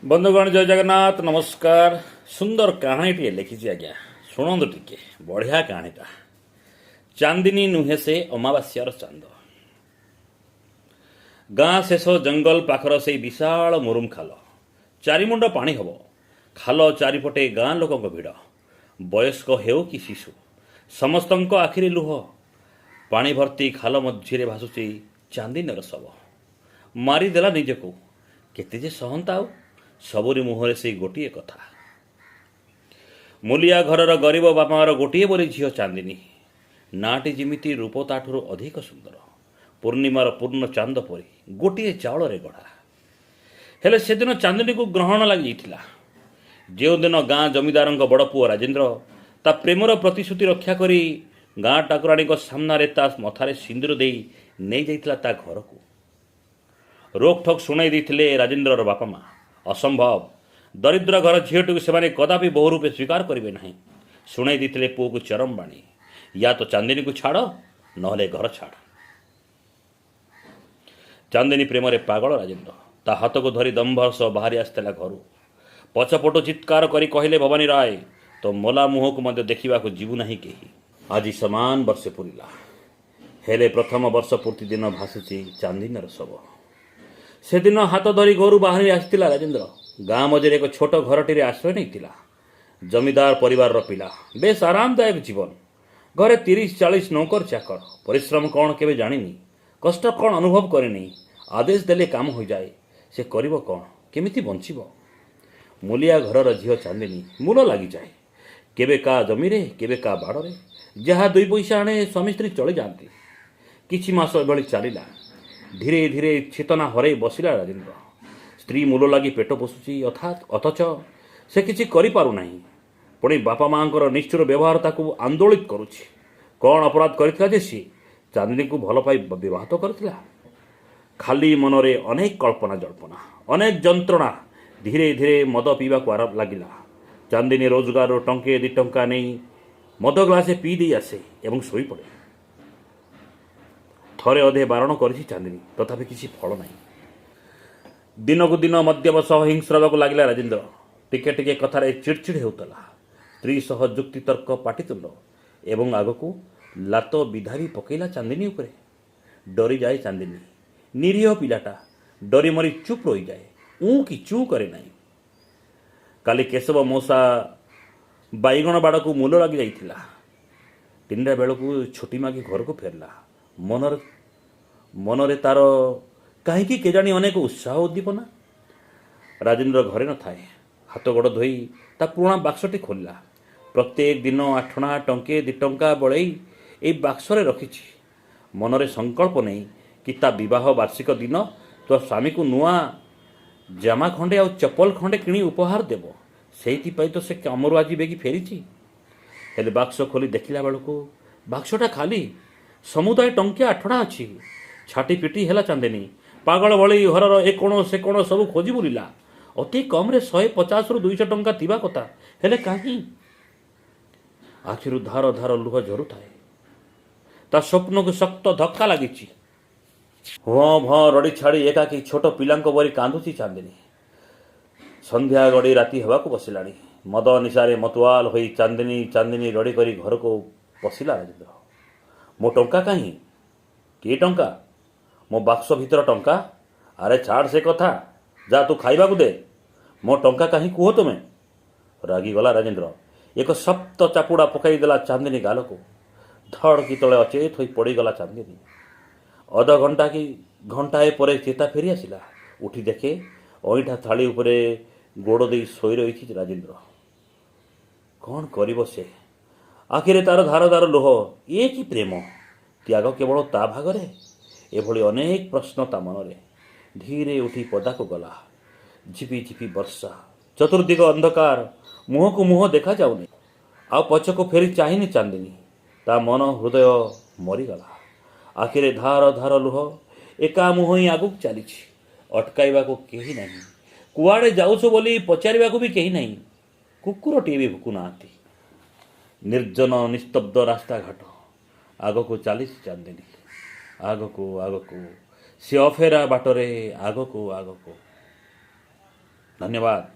ବନ୍ଧୁଗଣ, ଜୟ ଜଗନ୍ନାଥ, ନମସ୍କାର। ସୁନ୍ଦର କାହାଣୀଟିଏ ଲେଖିଛି ଆଜ୍ଞା, ଶୁଣନ୍ତୁ ଟିକେ, ବଢ଼ିଆ କାହାଣୀଟା। ଚାନ୍ଦିନୀ ନୁହେଁ ସେ ଅମାବାସ୍ୟାର ଚାନ୍ଦ। ଗାଁ ଶେଷ ଜଙ୍ଗଲ ପାଖର ସେଇ ବିଶାଳ ମୁରୁମ ଖାଲ। ଚାରିମୁଣ୍ଡ ପାଣି ହବ। ଖାଲ ଚାରିପଟେ ଗାଁ ଲୋକଙ୍କ ଭିଡ଼। ବୟସ୍କ ହେଉ କି ଶିଶୁ, ସମସ୍ତଙ୍କ ଆଖିରେ ଲୁହ। ପାଣି ଭର୍ତ୍ତି ଖାଲ ମଝିରେ ଭାସୁଛି ଚାନ୍ଦିନୀର ଶବ। ମାରିଦେଲା ନିଜକୁ, କେତେ ଯେ ସହନ୍ତା ଆଉ! ସବୁରି ମୁହଁରେ ସେଇ ଗୋଟିଏ କଥା। ମୂଲିଆ ଘରର ଗରିବ ବାପାର ଗୋଟିଏ ବୋଲି ଝିଅ ଚାନ୍ଦିନୀ। ନାଁଟି ଯେମିତି, ରୂପ ତାଠାରୁ ଅଧିକ ସୁନ୍ଦର। ପୂର୍ଣ୍ଣିମାର ପୂର୍ଣ୍ଣ ଚାନ୍ଦ ପରି ଗୋଟିଏ ଚାଉଳରେ ଗଢ଼ା। ହେଲେ ସେଦିନ ଚାନ୍ଦିନୀକୁ ଗ୍ରହଣ ଲାଗିଯାଇଥିଲା, ଯେଉଁଦିନ ଗାଁ ଜମିଦାରଙ୍କ ବଡ଼ ପୁଅ ରାଜେନ୍ଦ୍ର ତା ପ୍ରେମର ପ୍ରତିଶ୍ରୁତି ରକ୍ଷା କରି ଗାଁ ଠାକୁରାଣୀଙ୍କ ସାମ୍ନାରେ ତା ମଥାରେ ସିନ୍ଦୁର ଦେଇ ନେଇଯାଇଥିଲା ତା ଘରକୁ। ରୋକଠୋକ୍ ଶୁଣାଇ ଦେଇଥିଲେ ରାଜେନ୍ଦ୍ରର ବାପା ମା, ଅସମ୍ଭବ। ଦରିଦ୍ର ଘର ଝିଅଟିକୁ ସେମାନେ କଦାପି ବୋହୂ ରୂପେ ସ୍ୱୀକାର କରିବେ ନାହିଁ। ଶୁଣାଇ ଦେଇଥିଲେ ପୁଅକୁ ଚରମ ବାଣୀ, ୟା ତ ଚାନ୍ଦିନୀକୁ ଛାଡ଼, ନହେଲେ ଘର ଛାଡ଼। ଚାନ୍ଦିନୀ ପ୍ରେମରେ ପାଗଳ ରାଜେନ୍ଦ୍ର ତା ହାତକୁ ଧରି ଦମ୍ଭର ସହ ବାହାରି ଆସିଥିଲା ଘରୁ। ପଛପଟୁ ଚିତ୍କାର କରି କହିଲେ ଭବାନୀ ରାୟ, ତୋ ମଲା ମୁହଁକୁ ମଧ୍ୟ ଦେଖିବାକୁ ଯିବୁ ନାହିଁ କେହି। ଆଜି ସମାନ ବର୍ଷେ ପୂରିଲା। ହେଲେ ପ୍ରଥମ ବର୍ଷ ପୂର୍ତ୍ତି ଦିନ ଭାସୁଛି ଚାନ୍ଦିନୀର ଶବ। ସେଦିନ ହାତ ଧରି ଘରୁ ବାହାରି ଆସିଥିଲା ରାଜେନ୍ଦ୍ର। ଗାଁ ମଝିରେ ଏକ ଛୋଟ ଘରଟିରେ ଆଶ୍ରୟ ନେଇଥିଲା। ଜମିଦାର ପରିବାରର ପିଲା, ବେଶ ଆରାମଦାୟକ ଜୀବନ। ଘରେ 30-40 ନୌକର ଚାକର। ପରିଶ୍ରମ କ'ଣ କେବେ ଜାଣିନି, କଷ୍ଟ କ'ଣ ଅନୁଭବ କରିନି। ଆଦେଶ ଦେଲେ କାମ ହୋଇଯାଏ। ସେ କରିବ କ'ଣ? କେମିତି ବଞ୍ଚିବ? ମୂଲିଆ ଘରର ଝିଅ ଚାନ୍ଦିନୀ ମୂଲ ଲାଗିଯାଏ, କେବେ କା ଜମିରେ, କେବେ କା ବାଡ଼ରେ। ଯାହା ଦୁଇ ପଇସା ଆଣେ, ସ୍ୱାମୀ ସ୍ତ୍ରୀ ଚଳିଯାଆନ୍ତି। କିଛି ମାସ ଏଭଳି ଚାଲିଲା। ଧୀରେ ଧୀରେ ଚେତନା ହରାଇ ବସିଲା ରାଜେନ୍ଦ୍ର। ସ୍ତ୍ରୀ ମୂଲ ଲାଗି ପେଟ ପୋଷୁଛି ଅର୍ଥାତ୍, ଅଥଚ ସେ କିଛି କରିପାରୁନାହିଁ। ପୁଣି ବାପା ମାଆଙ୍କର ନିଷ୍ଠୁର ବ୍ୟବହାର ତାକୁ ଆନ୍ଦୋଳିତ କରୁଛି। କ'ଣ ଅପରାଧ କରିଥିଲା ଯେ ସିଏ? ଚାନ୍ଦିନୀକୁ ଭଲ ପାଇ ବିବାହ ତ କରିଥିଲା। ଖାଲି ମନରେ ଅନେକ କଳ୍ପନା ଜଳ୍ପନା, ଅନେକ ଯନ୍ତ୍ରଣା। ଧୀରେ ଧୀରେ ମଦ ପିଇବାକୁ ଆରମ୍ଭ ଲାଗିଲା। ଚାନ୍ଦିନୀ ରୋଜଗାରରୁ ଟଙ୍କେ ଦୁଇ ଟଙ୍କା ନେଇ ମଦ ଗ୍ଲାସେ ପିଇ ଦେଇ ଆସେ ଏବଂ ଶୋଇପଡ଼େ। ଥରେ ଅଧେ ବାରଣ କରିଛି ଚାନ୍ଦିନୀ, ତଥାପି କିଛି ଫଳ ନାହିଁ। ଦିନକୁ ଦିନ ମଦ୍ୟପ ସହ ହିଂସ୍ର ହେବାକୁ ଲାଗିଲା ରାଜେନ୍ଦ୍ର। ଟିକେ ଟିକେ କଥାରେ ଚିଡ଼ଚିଡ଼ ହେଉଥିଲା। ସ୍ତ୍ରୀ ସହ ଯୁକ୍ତିତର୍କ, ପାଟିତୁଣ୍ଡ ଏବଂ ଆଗକୁ ଲାତ ବିଧା ବି ପକେଇଲା ଚାନ୍ଦିନୀ ଉପରେ। ଡରିଯାଏ ଚାନ୍ଦିନୀ। ନିରୀହ ପିଲାଟା, ଡରି ମରି ଚୁପ୍ ରହିଯାଏ, ଉଁ କି ଚୁଁ କରେ ନାହିଁ। କାଲି କେଶବ ମଉସା ବାଇଗଣ ବାଡ଼କୁ ମୂଲ ଲାଗି ଯାଇଥିଲା। 3ଟା ବେଳକୁ ଛୁଟି ମାଗି ଘରକୁ ଫେରିଲା। ମନରେ ମନରେ ତାର କାହିଁକି କେଜାଣି ଅନେକ ଉତ୍ସାହ, ଉଦ୍ଦୀପନା। ରାଜେନ୍ଦ୍ର ଘରେ ନଥାଏ। ହାତ ଗୋଡ଼ ଧୋଇ ତା ପୁରୁଣା ବାକ୍ସଟି ଖୋଲିଲା। ପ୍ରତ୍ୟେକ ଦିନ ଆଠଣା, ଟଙ୍କେ, ଦି ଟଙ୍କା ବଳେଇ ଏଇ ବାକ୍ସରେ ରଖିଛି, ମନରେ ସଂକଳ୍ପ ନେଇ କି ତା ବିବାହ ବାର୍ଷିକ ଦିନ ତୋ ସ୍ୱାମୀକୁ ନୂଆ ଜାମା ଖଣ୍ଡେ ଆଉ ଚପଲ ଖଣ୍ଡେ କିଣି ଉପହାର ଦେବ। ସେଇଥିପାଇଁ ତ ସେ କାମରୁ ଆଜି ବେଗି ଫେରିଛି। ହେଲେ ବାକ୍ସ ଖୋଲି ଦେଖିଲା ବେଳକୁ ବାକ୍ସଟା ଖାଲି। ସମୁଦାୟ ଟଙ୍କିଆ ଆଠଣା ଅଛି। ଛାଟି ପିଟି ହେଲା ଚାନ୍ଦିନୀ। ପାଗଳ ଭଳି ଘରର ଏ କୋଣ ସେ କୋଣ ସବୁ ଖୋଜି ବୁଲିଲା। ଅତି କମରେ 150ରୁ 200 ଟଙ୍କା ଥିବା କଥା, ହେଲେ କାହିଁ? ଆଖିରୁ ଧାର ଧାର ଲୁହ ଝରୁଥାଏ। ତା ସ୍ୱପ୍ନକୁ ଶକ୍ତ ଧକ୍କା ଲାଗିଛି। ଭଁ ଭଁ ରଡ଼ି ଛାଡ଼ି ଏକାକୀ ଛୋଟ ପିଲାଙ୍କ ପରି କାନ୍ଦୁଛି ଚାନ୍ଦିନୀ। ସନ୍ଧ୍ୟା ଗଡ଼ି ରାତି ହେବାକୁ ବସିଲାଣି। ମଦ ନିଶାରେ ମତୁଆଲ ହୋଇ ଚାନ୍ଦିନୀ ଚାନ୍ଦିନୀ ରଡ଼ି କରି ଘରକୁ ପଶିଲା ରାଜେନ୍ଦ୍ର। ମୋ ଟଙ୍କା କାହିଁ? କି ଟଙ୍କା? ମୋ ବାକ୍ସ ଭିତର ଟଙ୍କା। ଆରେ ଛାଡ଼ ସେ କଥା, ଯା ତୁ ଖାଇବାକୁ ଦେ। ମୋ ଟଙ୍କା କାହିଁ କୁହ ତୁମେ? ରାଗିଗଲା ରାଜେନ୍ଦ୍ର। ଏକ ଶକ୍ତ ଚାପୁଡ଼ା ପକାଇଦେଲା ଚାନ୍ଦିନୀ ଗାଲକୁ। ଧଡ଼କି ତଳେ ଅଚେତ ହୋଇ ପଡ଼ିଗଲା ଚାନ୍ଦିନୀ। ଅଧଘଣ୍ଟା କି ଘଣ୍ଟାଏ ପରେ ଚେତା ଫେରି ଆସିଲା। ଉଠି ଦେଖେ, ଅଇଁଠା ଥାଳି ଉପରେ ଗୋଡ଼ ଦେଇ ଶୋଇ ରହିଛି ରାଜେନ୍ଦ୍ର। କ'ଣ କରିବ ସେ? ଆଖିରେ ତାର ଧାର ଧାର ଲୁହ। ଏ କି ପ୍ରେମ? ତ୍ୟାଗ କେବଳ ତା ଭାଗରେ? ଏଭଳି ଅନେକ ପ୍ରଶ୍ନ ତା ମନରେ। ଧୀରେ ଉଠି ପଦାକୁ ଗଲା। ଝିପି ଝିପି ବର୍ଷା, ଚତୁର୍ଦିଗ ଅନ୍ଧକାର, ମୁହଁକୁ ମୁହଁ ଦେଖାଯାଉନି। ଆଉ ପଛକୁ ଫେରି ଚାହିଁନି ଚାନ୍ଦିନୀ। ତା ମନ ହୃଦୟ ମରିଗଲା। ଆଖିରେ ଧାର ଧାର ଲୁହ। ଏକା ମୁହଁ ହିଁ ଆଗକୁ ଚାଲିଛି। ଅଟକାଇବାକୁ କେହି ନାହିଁ। କୁଆଡ଼େ ଯାଉଛୁ ବୋଲି ପଚାରିବାକୁ ବି କେହି ନାହିଁ। କୁକୁରଟିଏ ବି ଭୁକୁନାହାନ୍ତି। ନିର୍ଜନ ନିସ୍ତବ୍ଧ ରାସ୍ତାଘାଟ। ଆଗକୁ ଚାଲିଛି ଚାନ୍ଦିନୀ, ଆଗକୁ, ଆଗକୁ। ସେ ଅଫେରା ବାଟରେ ଆଗକୁ, ଆଗକୁ। ଧନ୍ୟବାଦ।